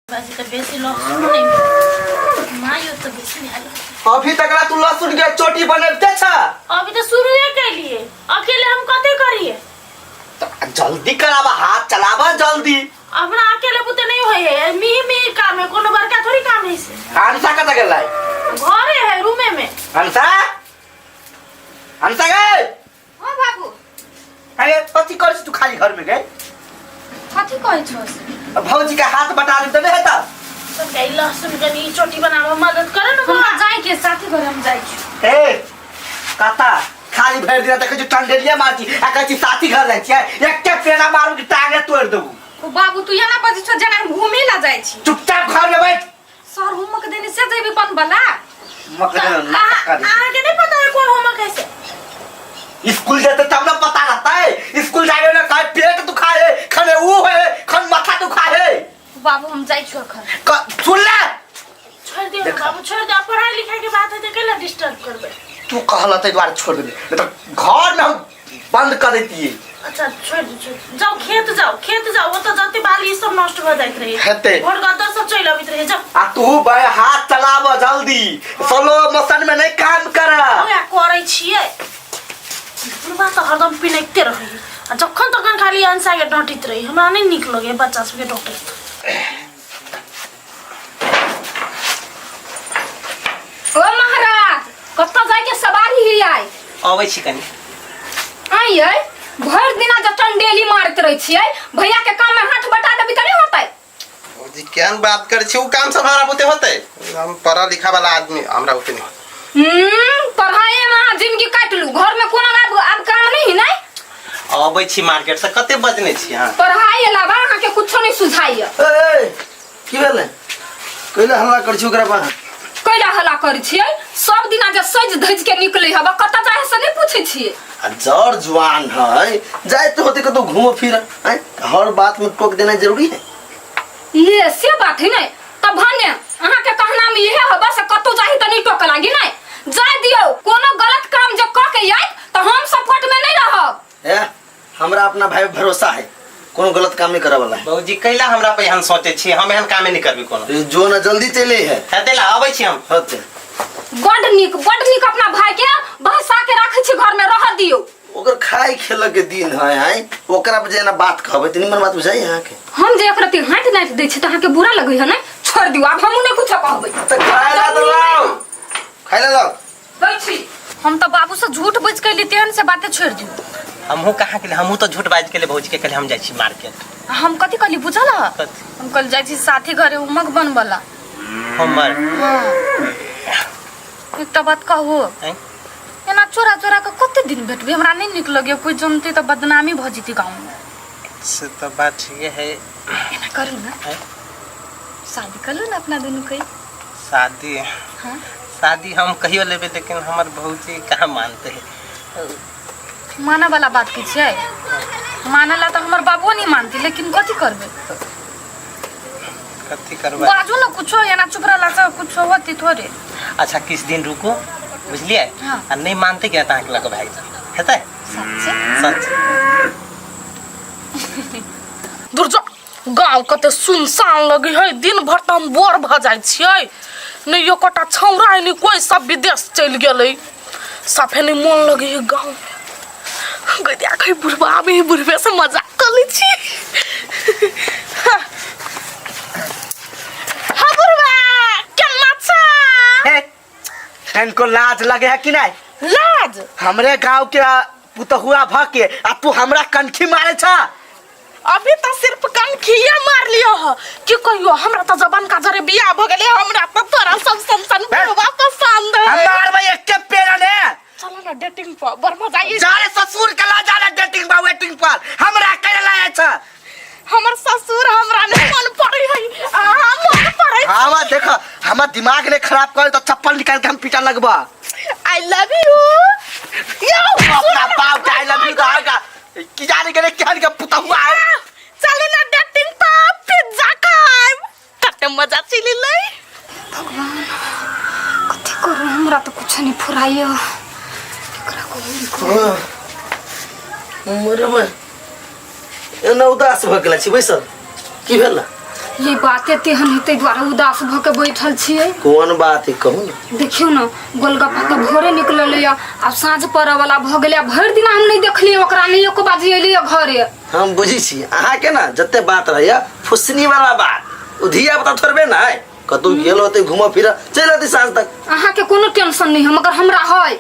बाजी तऽ बेसी लहसुन नहि मिलल। मायो तऽ बेसी नहि आयल। अभी तक ला तू लहसुन के चोटी बनबते छ। अभी तऽ शुरुए केलिए, अकेले हम कते करिए? तो जल्दी कराबा, हाथ चलाबा जल्दी। अपना अकेले बुते नहीं होय है, मिही मिही काम है, कोनो बड़का थोड़ी काम है से। हंसा कतऽ गेलै? घरे है, रूमे में। हंसा, हंसा गए। हाँ बाबू। अरे कथी करै छी तू खाली घर में गए? कथी कहै छौ से? भौजी के हाथ बटा दे तऽ नहि हेतौ? तनका ई लहसुन कनी ई चोटी बनाबऽ मदद करे ने हमरा बौआ। जाय के साथी घर हम जाय छी। ए कता खाली भरि दिन देखै छी टंडेलिया मार छी आ कहै छी साथी घर जाइ छियै, एकटा पेड़ा मारू कि टांगे तोड़ि देबू। ओ बाबू तू एना बजै छौ जेना हम घूमे ला जाइ छी। चुपचाप घर में बैठ। सर होमवर्क देने से जेबी बनबला। मक देने नाटक करी। अहाँके नहीं पता है कोन होमवर्क है से? स्कूल जेते तब ना पता रहता है। स्कूल जाए ना कहे पेट दुखा है, खने ऊ है, खन माथा दुखा है। बाबू हम जाइ छौ अखन। सुन ले। छोड़ दियो देखा। बाबू, छोड़ दियो, पढ़ाई लिखाई के बात है तो केला डिस्टर्ब करबे? तू कहला ताहि दुआरे छोड़ देली, नहीं तो घर में हम बंद कर देतिए। अच्छा छोड़ दे, छोड़ दे। जाओ खेत जाओ, खेत जाओ, ओतऽ जते बाली सब नष्ट भऽ जाइत रहे। हेतै। भोर गद्दर सब चलि अबैत रहे, जाओ। आ तू बे हाथ चलाब जल्दी, स्लो मोशन में नहीं काम कर। ओया करै छियै। बुढ़बा तऽ हरदम पिनैते रहै आ जखन तखन खाली अंसा के डटैत रहै। हमरा नहि नीक लगैए बच्चा सबके डटैत। ओ महाराज कतऽ जाय के सवारी ही आइ? अबै छी कनी। आइयै भरि दिना जब टंडेली मारैत रहै छियै, भैया के काम में हाथ बटा देबी तऽ नहि होतै? जी केहन बात करै छी, उ काम सब हमरा बुते होतै? हम पढ़ल लिखा वाला आदमी, हमरा बुते नहीं होतै। पढ़ाई में अहाँ जिंदगी काटि लू, घर में कोनो आब काम नहीं है नहीं? अबै छी मार्केट से, कते बजने छी अहाँ? पढ़ाई अलावा अहाँ के कुछो नहीं सुझाइए। ए, की भेलै? कैला हल्ला करै छी ओकरा पर? कैला हल्ला करै छियै? सब दिना जे सजि धजि के निकलै हब, कतऽ जाइ है से नहीं पूछै छियै। आ जर जुआन है, जाए तो होते कतौ घूमो फिर, आँय? हर बात में टोक देना जरूरी है? ये से बात है नहीं तब भने अहाँ के कहना में इहे हब से कतौ जाही त नहीं टोक लागी नहीं? जाय दियौ, कोनो गलत काम जे क के आयत त हम सपोर्ट में नहीं रहब। ए, हमरा अपना भाई पे भरोसा है, कोनो गलत काम नहीं करे वाला है। बाबूजी कैला हमरा पे एहन सोचे छी, हम एहन कामे नहीं करबी कोनो। ये जो ना जल्दी चले है। हेतै ला अबै छी हम। होते। बड नीक, बड नीक, अपना भाई के बहसा के राखै छी घर में, रह दियौ। ओकर खाए खेल के दिन है, आय ओकरा पर जेना बात कहबै त निमन बात बुझाई अहाँ के। हम जे एकरा ती हाथ नाच दै छी त अहाँ के बुरा लगै है ने? छोड़ दियौ, आब हमहूँ नहीं कुछो कहबै। त खाए ला तो लाओ, खाए ला लाओ। दै छी। हम तऽ बाबू से झूठ बजि के अयली तेहन से बाते छोड़ि दियौ। हमहूँ कहाँ के हमहूँ तो झूठ बाजि के भौजी के कहले हम जाइ छी मार्केट। हम कथी कहली बुझल ह? कथी? हम कहली जाइ छी साथी घरे उमक बनबला। हमर हाँ एकटा बात कहू? आँय? एना चोरा चोरा के कते दिन भेटबै? हमरा नहि नीक लगैए, कोइ जनतै तऽ बदनामी भऽ जेतै गाँवमे। से तऽ बात ठीके है। एना करू ने, आँय? शादी कर लू ने अपना दुनू के। शादी? हाँ। शादी हम कहियो लेबै, लेकिन हमर भौजी कहाँ मानते है। माने वाला बात की छै? माने ला तऽ हमर बाबुओ नहीं मानती, लेकिन कथी करबै? कथी करबै? बाजू ने कुछो, एना चुप रहला से कुछो होती थोड़े। अच्छा किछु दिन रुकू, बुझलियै? हाँ। आ नहीं मानते कि तऽ अहाँके लऽ कऽ भागि जायब, हेतै? सच्चे? सच। दूर जो, गाँव कते सुनसान लगे है, दिन भर तऽ हम बोर भऽ जाइ छियै। नहि एकोटा छौड़ा है, नहि कोइ, सब विदेश चलि गेलै। साफे नहि मोन लगे है गाँव में। गई देखै बुढ़बा आबै है, बुढ़बे से मजाक कऽ लै छी। हाँ बुढ़बा केना छा? हे, इनको लाज लगे है कि नहीं? लाज? हमरे गांव के पुतहुआ भ के आ तू हमरा कनखी मारे छा? अभी तो सिर्फ कनखिया मार लियो ह। की कहियो, हमरा तो जबान का जरे बियाह भ गेले, हमरा तो तोरा सब सन सन बुढ़वा पसंद है। हम मारबै एके पेड़ा ने। चलो ना डेटिंग पर, बड़ मजा आई। जा रे ससुर के ला जा रे डेटिंग बा वेटिंग पर, हमरा करे ला छ। हमर ससुर हमरा नहीं मन पड़े है, आ मन पड़े। हां देख, हमर दिमाग ने खराब कर तो चप्पल निकाल के हम पीटा लगबा। I love you. यो अपना बाप के I love you कहेगा की जाने के केहन के पुतहुआ है। चलू ना डेटिंग पर, पिज्जा खाएब, कते मजा चलि लै। भगवान कथी करू, हमरा तऽ कुछो नहीं फुराइए। केकरा कहू? मरबै एना उदास भऽ गेल छी बैसल, की भेल? ये बाते तेहन है ताहि दुआरे उदास भऽ के बैठल छियै। कोन बात है, कहू ने। देखियौ ने, गोलगप्पा तऽ भोरे निकलल यऽ, आब साँझ पड़ऽ वाला भऽ गेलै, आ भरि दिन हम नहि देखलियै ओकरा, नहि एको बाजी एलियै घरे। हम बुझै छी अहाँके ने जते बात रहैया फुसनी वाला बात, ओ धिया पुता थोड़बे ने है, कतौ गेल होतै घूमऽ फिरऽ, चलि अतै साँझ तक। अहाँके कोनो टेंशन नहि है, मगर हमरा है।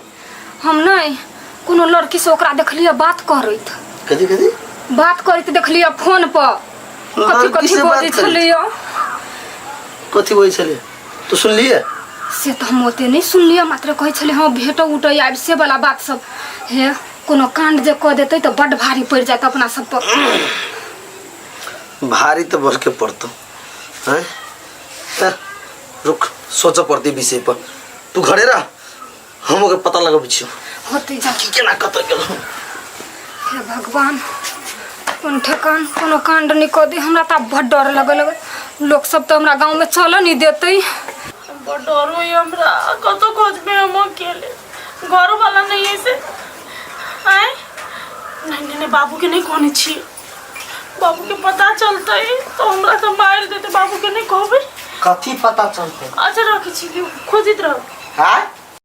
हम नहि कोनो लड़की से ओकरा देखलियै बात करैत। कथी कथी? बात करैत देखलियै फोन पर। कथी लड़की कथी से बात बजै करैत? छलैया। कथी बजै छलै, तू सुनलियै? से तऽ हम ओते नहि सुनलियै, मात्र कहै छलै हँ भेटऽ उटऽ आबि से वाला बात सब। हे, कोनो कांड जे कऽ देतै तऽ बड्ड भारी पड़ि जायत अपना सब पर। भारी तऽ बढ़ के पड़तौ। हैं, तऽ रुक, सोचऽ पड़तै विषय पर। तू घरे रह, हम ओकर पता लगबै छियौ। होतै जा। की केना कतऽ गेलौ। हे भगवान, कोन ठेकान, कोनो कांड नहि कऽ दे। हमरा तऽ आब बड्ड डर लगऽ लगल, लोक सब तऽ हमरा गाँवमे चलऽ नहि देतै। बड़ डर होइए हमरा, कतौ खोजबै हम अकेले, घरवाला नहीं है से। आँय, नहीं नहीं नहीं, बाबूके नहीं कहने छियै, बाबूके पता चलतै तो हमरा तऽ मारि देतै। बाबूके नहीं कहबै। कथी पता चलतै? अच्छा रखै छी, खोजैत रहू। हाँ।